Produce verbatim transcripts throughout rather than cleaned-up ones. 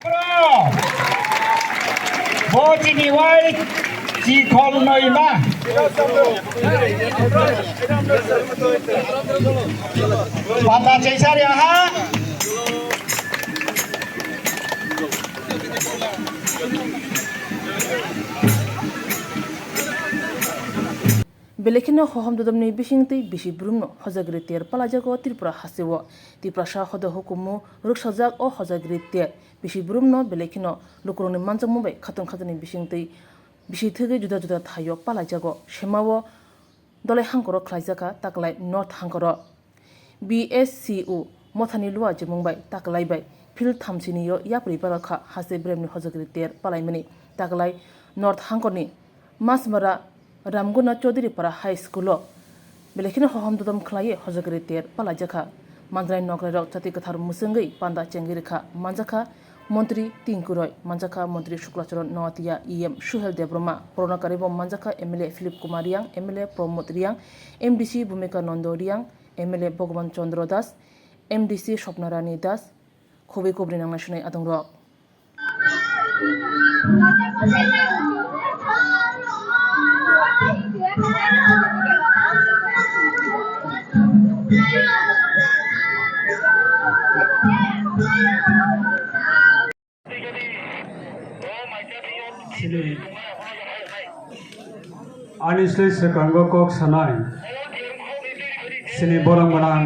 Bo chini wai chikhol noima. Pata chesari aha. Belai kheno hohom dodomni bisingtwi bisi brumno hojagri ter palaijago Tripura hasteo. Tiprasa hoda hukumu rwksajak o hojagri ter bisi brumno belai kheno lukurokni manjakmung bai khatong khatongni bisingtwi bisi thwgwi juda juda thaio palaijago. Semao Dolai hangkoro khlaijakha taklai North hangkoro. B S C U mothani lua jemung bai taklai bai phil thamsini yo yapri barokha haste bremni hojagri ter palaimani taklai North hangkorni Masmara Ramguna Chaudhary Para High School o belai kheno hohom dodom khlaiwi hojagri ter palaijakha. Mandrai nokrairok chati kwthar mwswngwi panda chengwi rwkha manjakha Montri Tinku Roy, manjakha Montri Shukla Charan Noatia, E M Suhel Debbarma, Purana Karibo manjakha M L A Philip Kumar Riang, M L A Pramod Riang, M D C Bhumika Nando Riang, M L A Bhagavan Chandra Das, M D C Swapna Rani Das, khobwi kubri nangna sunai adongrok. Chini ani se swkango kok sanai chini borok gwnang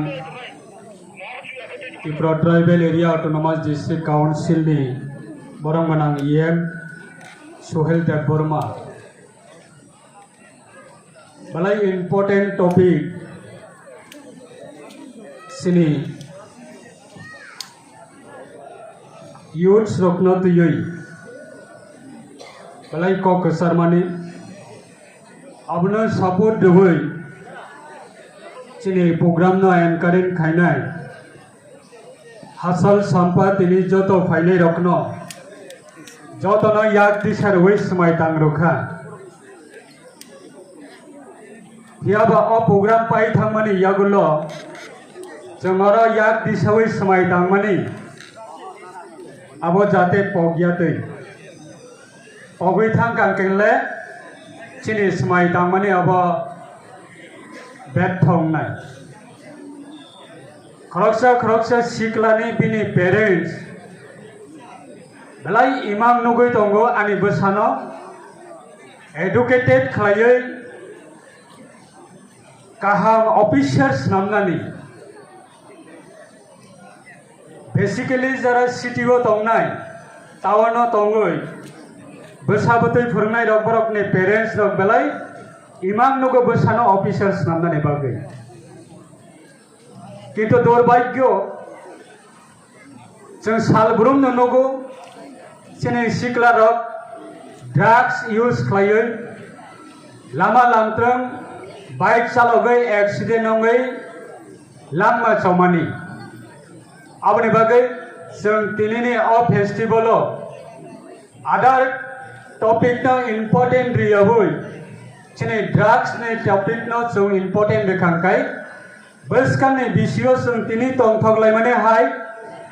Tripura Tribal Area Autonomous District Council ni borok gwnang E M Suhel Debbarma. Belai important topic chini youths rokno twiwi belai kok kwcharmani abono support rwui chini program no encourage khainai. Hachal Sampa tini joto phainai rokno jotono yak tisa rwui swmai tang rwkha. Phiya ba o program pai thangmani yagulo chwng oro yak tisaui swmai tangmani abo jate pokya twi. Pogwi thang kang keng le chini swmai tangmani abo betha wngnai. Khoroksa khoroksa siklani bini parents belai imang nugwi tongo ani bwsano educated khlaiwi kaham officer swnamnani. Basically, jara city o tongnai, town o tongwi, bwsa bwtwi phwrwngnai rok, borokni parents rok belai imang nugo bwsano officer swnamnani bagwi. Kintu durbhagyo, chwng salbrumno nugo, chini sikla rok drugs use khlaiwi lama lamtrwng bike chalogwi accident wngwi langma chomani. Aboni bagwi chwng tinini o festival o other topic no important riyabwi chini drugs ni topic no chwng important rwkha hwnkhe bwskangni bisio chwng tini tongthok laimani hai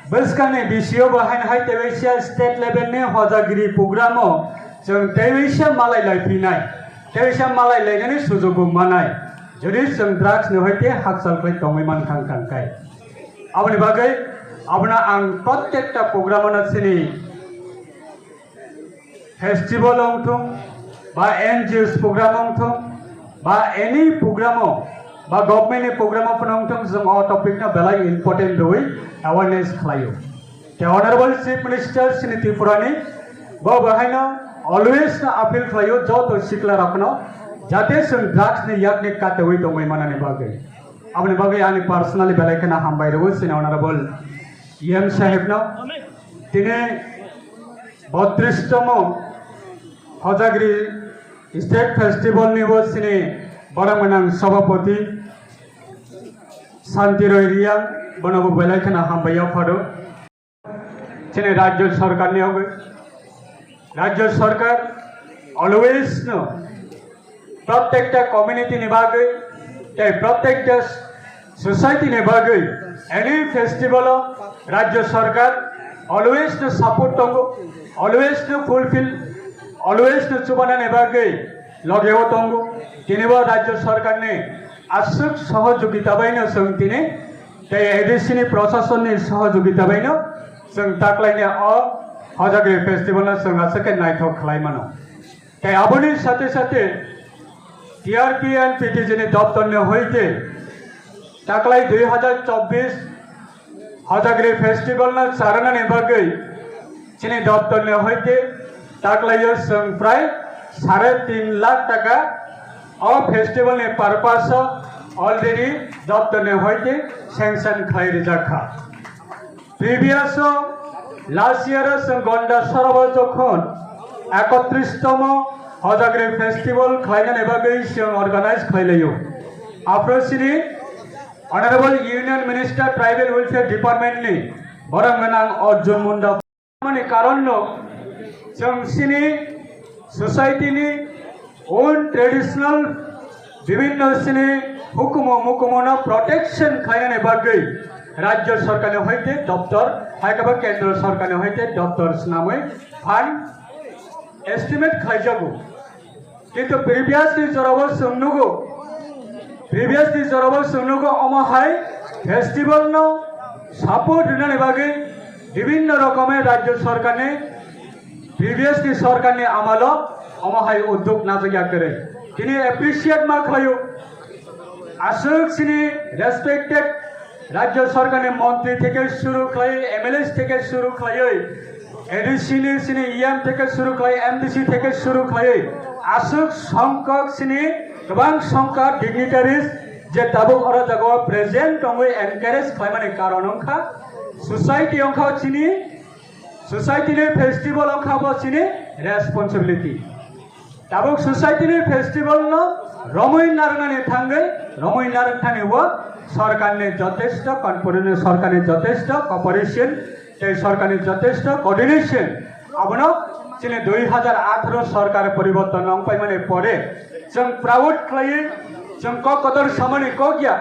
bwskangni bisio bo haino hai teisa state level ni hojagiri program o chwng teisa malai lai phinai teisa malai lainani sujugo manai jodi chwng drugs ni hoite hakchal khlai tongwi mankha hwnkhe. Aboni bagwi abono ang prottekta program ano chini festival wngthung ba N G Os program wngthung ba any program o ba government ni program o phano wngthung chwng o topic no belai important rwui awareness khlaio. Te Honorable Chief Minister chini Tripura ni bo bahaino always no appeal khlaio joto sikla rokno jate chwng drugs ni yakni katewi tongwi manani bagwi. Aboni bagwi ani personally belai kheno hambai rwo chini Honorable E M sahib no. Tini botris tomo Hojagiri State Festival ni bo chini borok gwnang Sabhapati Shanti Roy Riang bono bo belai kheno hambai yapharo. Chini Rajya Sarkar ni yogwi, Rajya Sarkar always no prottekta community ni bagwi tei prottekta society ni bagwi any festival o Rajya Sarkar Always no support tongo, always no fulfill, always no chubanani bagwi logeo tongo. Tinibo Rajya Sarkarni aswk sohojogita baino chwng tini tei A D C ni prosasonni sohojogita baino chwng taklaini o Hojagri festival no chwng aswk khe naithok khlai mano. Tei aboni sate sate T R P and P T G ni doptor ni hoite taklai dui hazar chobbish Hojagri festival no charana ni bagwi chini doptor ni hoite taklaio chwng prai sare tin lakh taka o festival ni purpose o already doptor ni hoite sanction khlai rijak kha. Previous o last year o chwng Gonda Sorobo jokhon ekotris tomo Hojagri festival khlainani bagwi chwng organize khlailaio. Aphro chini Honorable Union Minister Tribal Welfare Department ni borok gwnang Arjun Munda. Mani karon no chwng chini society ni own traditional bibhinno chini hukumu mukumu no protection khlainani bagwi Rajya Sarkar ni hoite doptor, hai khe ba Kendra Sarkar ni hoite doptor swnamwi fund estimate khlaijago. Kintu previous ni jorao chwng nugo, previous ni jorao chwng nugo, omo hai festival no support rwnani bagwi bibhinno rokomoi Rajya Sarkar ni, previous ni Sarkar ni amalo omo hai udyog najak ya kwrwi. Tini appreciate ma khlaio. Aswk chini respected Rajya Sarkar ni montri theke shuru khlai, M L A theke shuru khlaiwi, A D C ni chini E M theke shuru khlai, M D C theke shuru khlaiwi, aswk songkok chini kwbang songkha dignitaries je tabuk oro jagao present tongwi encourage khlaimani karon wngkha society wngkha chini, society ni festival wngkha bo chini responsibility. Tabuk society ni festival no romwi narwknani thangwi, romwi narwkthani o sorkarni jotesto confidence, sorkarni jotesto cooperation tei sorkarni jotesto coordination. Abono chini dui hazar atharo sorkar poriborton wngpaimani pore chwng proud khlaiwi, chwng kok kotor samani kok ya.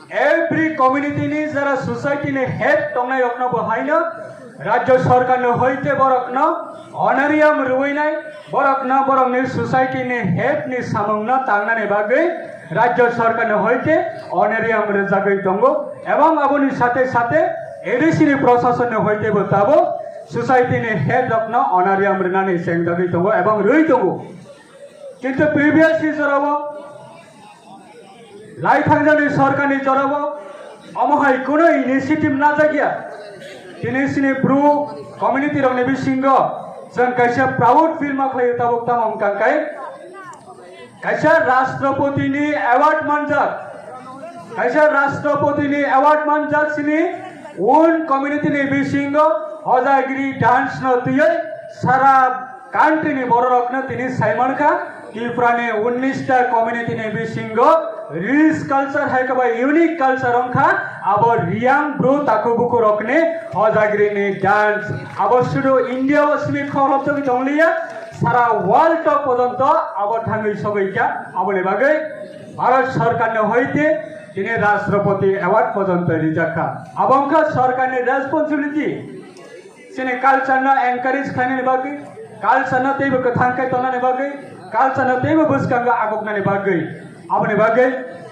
Every community ni jara society ni head tongnai rokno bo haino Rajya Sarkar ni hoite borokno honorarium rwinai, borokno borokni society ni head ni samungno tangnani bagwi Rajya Sarkar ni hoite honorarium rwjagwi tongo, ebong aboni sate sate A D C ni prosason ni hoite bo tabuk society ni head rokno honorarium rwnani chengjagwi tongo ebong rwi tongo. Kintu previous ni jorao, lai thangjani sorkarni jorao, omo hai kuno initiative najak ya. Tini sini Bru community rokni bisingo chwng kaisa proud feel ma khlaio tabuk tamo wngkha kai. Kaisa Rashtrapati ni award manjak, kaisa Rashtrapati ni award manjak sini un community ni bisingo Hojagiri dance no twiwi sara country ni bororokno tini saimankha, Tripura ni unnish ta community ni bisingo rich culture hai khe ba unique culture wngkha, abo Reang Bru takhuk bukhuk rokni Hojagiri ni dance. Abo sudu India o simi kholopjagwi tongliya, sara world o pojonto abo thangwi sogwi kha. Aboni bagwi Bharat Sarkar ni hoite tini Rashtrapati Award pojonto rijak kha. Abo wngkha sarkar ni responsibility. Chini culture no encourage khlainani bagwi, culture no teibo kwthang khe tongnani bagwi, culture no teibo bwskango aguknani bagwi. Aboni bagwi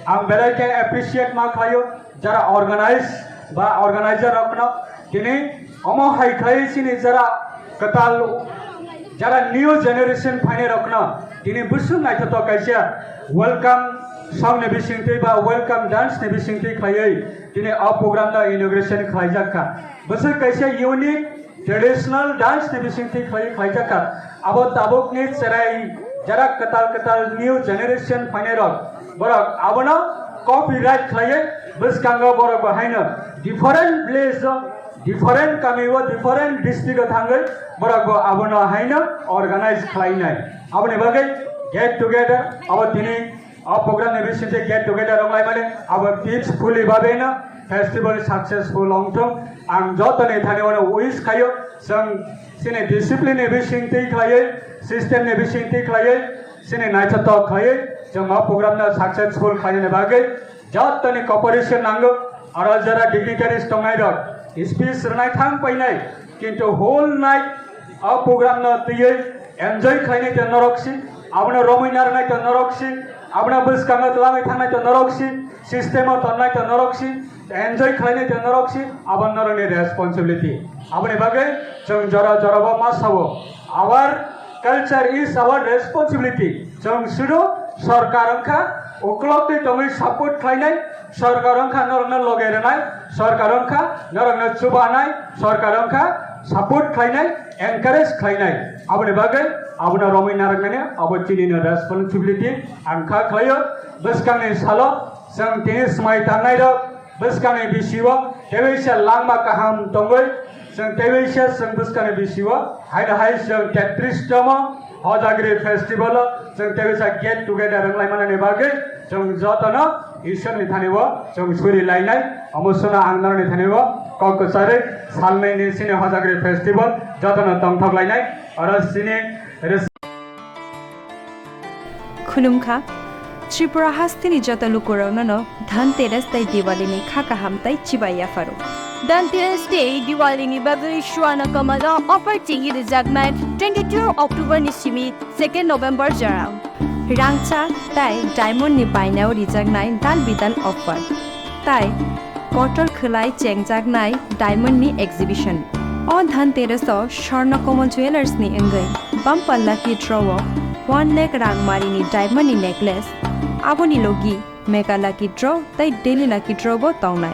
ang belai khe appreciate ma khlaio jara organize ba organizer rokno tini omo hai khlai chini jara kwtal jara new generation phainai rokno tini bwswk naithothok kaisa welcome song ni bisingtwi ba welcome dance ni bisingtwi khlaiwi tini o program no inauguration khlaijak kha. Bwswk kaisa unique traditional dance ni bisingtwi khlai, khlaijak kha. Abo tabukni cherai jara kwtal kwtal new generation phainai rok, borok abono copyright khlaiwi bwskango borok bo haino different village o, different kami o, different district o thangwi borok bo abono haino organize khlainai. Aboni bagwi get together abo tini o program ni bisingtwi get together wnglaimani abo peacefully babeno festival successful wngthung. Ang jotoni thani ono wish khaio, chwng chini discipline ni bisingtwi khlaiwi, system ni bisingtwi khlaiwi, chini naithothok khlaiwi chwng o program no successful khlainani bagwi jotoni cooperation nango. Aro jara dignitaries tongnai rok speech rwnai thang painai Kintu whole night o program no twiwi enjoy khlainai to norok si, abono romwi narwknai to norok si, abono bwskango twlangwi thangnai to norok si, system o tonnai to norok si, enjoy khlainai to norok si, abo norokni responsibility. Aboni bagwi chwng jora jorabo ma sao, our culture is our responsibility. Chwng sudu sorkar wngkha uklok twi tongwi support khlainai, sorkar wngkha norokno loge rwnai, sorkar wngkha norokno chubanai, sorkar wngkha support khlainai, encourage khlainai. Aboni bagwi abono romwi narwknani abo chinino responsibility ang kha khlaio. Bwskangni salo chwng tini swmai tangnairok bwskangni bisio teisa langma kaham tongwi, chwng teisa chwng bwskangni bisio haino hai chwng tetris tomo Hojagri festival o chwng teisa get together wnglaimani bagwi chwng jotono Ishwarni thani o chwng suri lainai. Omo sono ang norokni thani o kok kwcharwi salnwi ni chini Hojagri festival jotono tongthok lainai. Oro chini res- Khulumkha, Tripura hasteni joto lukurokno no Dhanteras tei Diwali ni kha kaham tei chibai yapharo. Dhanteras tei Diwali ni bagwi Swarna Kamal o offer chengwi rwjaknai twenty-two October ni simi second November jora. Rangchak tei diamond ni bainao rijaknai dal bidal offer. Tai kotor khwlai chengjaknai diamond ni exhibition. O Dhanteras o Swarna Kamal Jewellers ni wngwi bumper lucky draw o one lakh rang mari ni diamond ni necklace, aboni logi mega lucky draw tei daily lucky draw bo tongnai.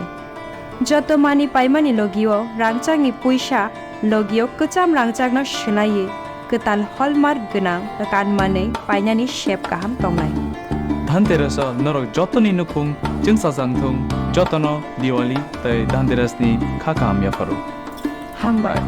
Joto mani paimani logio rangchakni puisa logio kwcham rangchakno swlaiwi kwtal hallmark gwnang kanmanwi painani sep kaham tongnai. Dhanteras o norok jotoni nukhung chwngsajak thung, jotono Diwali tei Dhanteras ni kha kaham yapharo. Hambai.